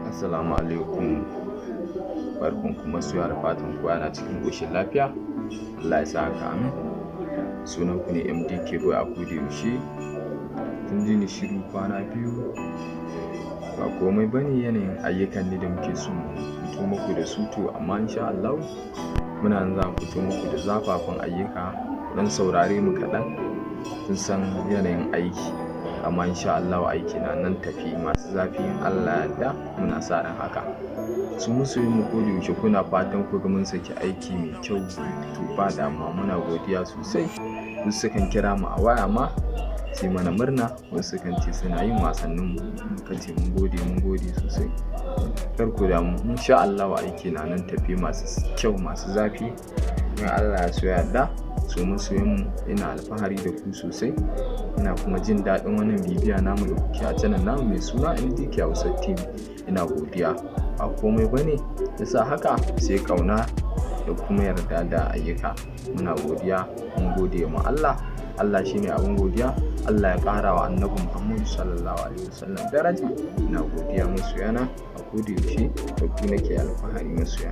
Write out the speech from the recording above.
Assalamu alaikum. Barkan ku masoya, da fatan kowa yana cikin ƙoshin lafiya. Allah ya sa haka, amin. Sunan ku ne MDK Boy a koda yaushe. Kun ji ni shiru kwana biyu. Ba komai bane, yanayin ayyukan ne da muke so mu fito muku da su. To, amma insha Allahu muna nan, za mu fito muku da zafafan ayyuka. Ku ɗan saurare mu kaɗan. Kun san yanayin aiki. Amma insha Allahu aiki na nan tafi, masu zafi in Allah ya yarda, muna sa ran haka. Su masoyan mu, koda yaushe kuna fatan ku ga mun saki aiki mai kyau, to ba damuwa, muna godiya sosai. Wasu sukan kira mu a waya ma su yi mana murna, wasu sukan ce suna yin wasannin mu, muka ce mun gode, mun gode sosai. Kar ku damu, insha Allahu aiki na nan tafi, masu kyau, masu zafi in Allah ya so ya yarda. So masoyan mu, ina alfahari da ku sosai. Ina kuma jin daɗin wannan bibiya namu da kuke a channel namu mai suna MDK Hausa TV. Ina godiya. Ba komai bane yasa haka sai ƙauna da kuma yarda da ayyuka. Muna godiya, mun gode ma Allah. Allah shine abin godiya. Allah ya ƙara wa Annabi Muhammadu Sallallahu Alaihi Wasallam daraja. Ina godiya masoyana, a koda yaushe da ku nake alfahari, masoya.